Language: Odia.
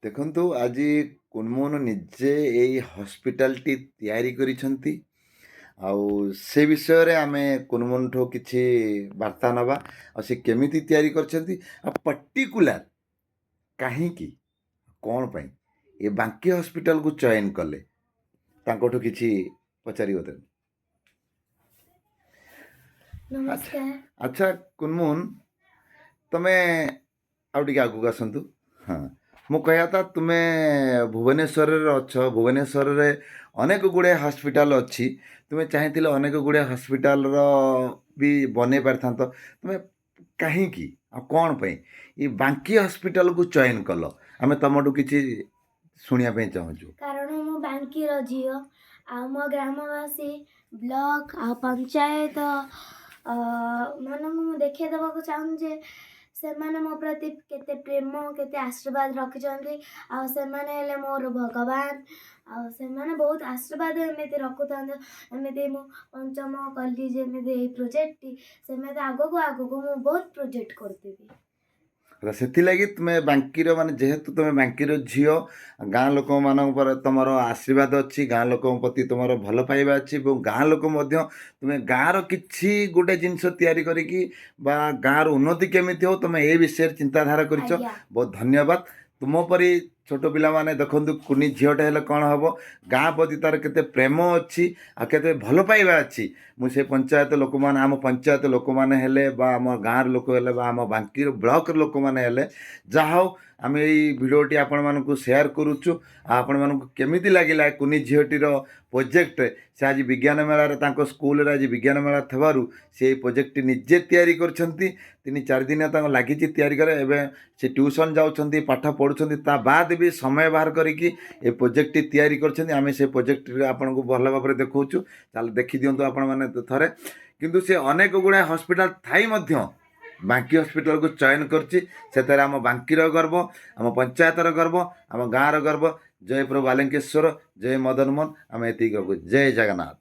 ଦେଖନ୍ତୁ, ଆଜି କୁନମୁନ ନିଜେ ଏଇ ହସ୍ପିଟାଲଟି ତିଆରି କରିଛନ୍ତି ଆଉ ସେ ବିଷୟରେ ଆମେ କୁନମୁନଠୁ କିଛି ବାର୍ତ୍ତା ନେବା। ଆଉ ସେ କେମିତି ତିଆରି କରିଛନ୍ତି ଆଉ ପର୍ଟିକୁଲାର କାହିଁକି, କ'ଣ ପାଇଁ ଏ ବାଙ୍କି ହସ୍ପିଟାଲକୁ ଚୟନ କଲେ, ତାଙ୍କଠୁ କିଛି ପଚାରିବ ତେଣୁ। ନମସ୍କାର। ଆଚ୍ଛା କୁନମୁନ, ତମେ ଆଉ ଟିକେ ଆଗକୁ ଆସନ୍ତୁ। ହଁ, ମୁଁ କହିବା କଥା, ତୁମେ ଭୁବନେଶ୍ୱରରେ ଅଛ। ଭୁବନେଶ୍ୱରରେ ଅନେକ ଗୁଡ଼ିଏ ହସ୍ପିଟାଲ ଅଛି। ତୁମେ ଚାହିଁଥିଲେ ଅନେକ ଗୁଡ଼ିଏ ହସ୍ପିଟାଲର ବି ବନେଇ ପାରିଥାନ୍ତ। ତୁମେ କାହିଁକି ଆଉ କ'ଣ ପାଇଁ ଏ ବାଙ୍କି ହସ୍ପିଟାଲକୁ ଚୟନ କଲ, ଆମେ ତୁମଠୁ କିଛି ଶୁଣିବା ପାଇଁ ଚାହୁଁଛୁ। କାରଣ ମୁଁ ବାଙ୍କିର ଝିଅ ଆଉ ମୋ ଗ୍ରାମବାସୀ, ବ୍ଲକ ଆଉ ପଞ୍ଚାୟତ ମାନଙ୍କୁ ମୁଁ ଦେଖାଇ ଦେବାକୁ ଚାହୁଁଛି ଯେ ସେମାନେ ମୋ ପ୍ରତି କେତେ ପ୍ରେମ, କେତେ ଆଶୀର୍ବାଦ ରଖିଛନ୍ତି। ଆଉ ସେମାନେ ହେଲେ ମୋର ଭଗବାନ। ଆଉ ସେମାନେ ବହୁତ ଆଶୀର୍ବାଦ ଏମିତି ରଖୁଥାନ୍ତୁ। ଏମିତି ମୁଁ ପଞ୍ଚମ କଲି ଯେମିତି ଏଇ ପ୍ରୋଜେକ୍ଟଟି, ସେମିତି ଆଗକୁ ଆଗକୁ ମୁଁ ବହୁତ ପ୍ରୋଜେକ୍ଟ କରୁଥିବି। ତ ସେଥିଲାଗି ତୁମେ ବାଙ୍କିର, ମାନେ ଯେହେତୁ ତୁମେ ବାଙ୍କିର ଝିଅ, ଗାଁ ଲୋକମାନଙ୍କ ଉପରେ ତୁମର ଆଶୀର୍ବାଦ ଅଛି, ଗାଁ ଲୋକଙ୍କ ପ୍ରତି ତୁମର ଭଲ ପାଇବା ଅଛି ଏବଂ ଗାଁ ଲୋକ ମଧ୍ୟ ତୁମେ ଗାଁର କିଛି ଗୋଟେ ଜିନିଷ ତିଆରି କରିକି ବା ଗାଁର ଉନ୍ନତି କେମିତି ହଉ, ତୁମେ ଏ ବିଷୟରେ ଚିନ୍ତାଧାରା କରିଛ। ଆଜ୍ଞା। ବହୁତ ଧନ୍ୟବାଦ। ତୁମ ପରି ଛୋଟ ପିଲାମାନେ, ଦେଖନ୍ତୁ, କୁନି ଝିଅଟେ ହେଲେ କ'ଣ ହେବ, ଗାଁ ପ୍ରତି ତାର କେତେ ପ୍ରେମ ଅଛି ଆଉ କେତେ ଭଲ ପାଇବା ଅଛି। ମୁଁ ସେ ପଞ୍ଚାୟତ ଲୋକମାନେ, ଆମ ପଞ୍ଚାୟତ ଲୋକମାନେ ହେଲେ ବା ଆମ ଗାଁର ଲୋକ ହେଲେ ବା ଆମ ବାଙ୍କିର ବ୍ଲକର ଲୋକମାନେ ହେଲେ, ଯାହା ହଉ, ଆମେ ଏଇ ଭିଡ଼ିଓଟି ଆପଣମାନଙ୍କୁ ସେୟାର କରୁଛୁ। ଆଉ ଆପଣମାନଙ୍କୁ କେମିତି ଲାଗିଲା କୁନି ଝିଅଟିର ପ୍ରୋଜେକ୍ଟ? ସେ ଆଜି ବିଜ୍ଞାନ ମେଳାରେ, ତାଙ୍କ ସ୍କୁଲରେ ଆଜି ବିଜ୍ଞାନ ମେଳା ଥିବାରୁ ସେ ଏଇ ପ୍ରୋଜେକ୍ଟଟି ନିଜେ ତିଆରି କରିଛନ୍ତି। 3-4 ଦିନ ତାଙ୍କୁ ଲାଗିଛି ତିଆରି କରି। ଏବେ ସେ ଟ୍ୟୁସନ୍ ଯାଉଛନ୍ତି, ପାଠ ପଢ଼ୁଛନ୍ତି, ତା ବାଦ ବି ସମୟ ବାହାର କରିକି ଏ ପ୍ରୋଜେକ୍ଟଟି ତିଆରି କରିଛନ୍ତି। ଆମେ ସେ ପ୍ରୋଜେକ୍ଟରେ ଆପଣଙ୍କୁ ଭଲ ଭାବରେ ଦେଖାଉଛୁ। ତାହେଲେ ଦେଖିଦିଅନ୍ତୁ ଆପଣମାନେ ଥରେ। କିନ୍ତୁ ସେ ଅନେକ ଗୁଡ଼ାଏ ହସ୍ପିଟାଲ ଥାଇ ମଧ୍ୟ ବାଙ୍କି ହସ୍ପିଟାଲକୁ ଚୟନ କରିଛି। ସେଥିରେ ଆମ ବାଙ୍କିର ଗର୍ବ, ଆମ ପଞ୍ଚାୟତର ଗର୍ବ, ଆମ ଗାଁର ଗର୍ବ। ଜୟ ପ୍ରଭୁ ବାଲୁଙ୍କେଶ୍ୱର, ଜୟ ମଦନ ମୋହନ। ଆମେ ଏତିକି କହୁଛୁ। ଜୟ ଜଗନ୍ନାଥ।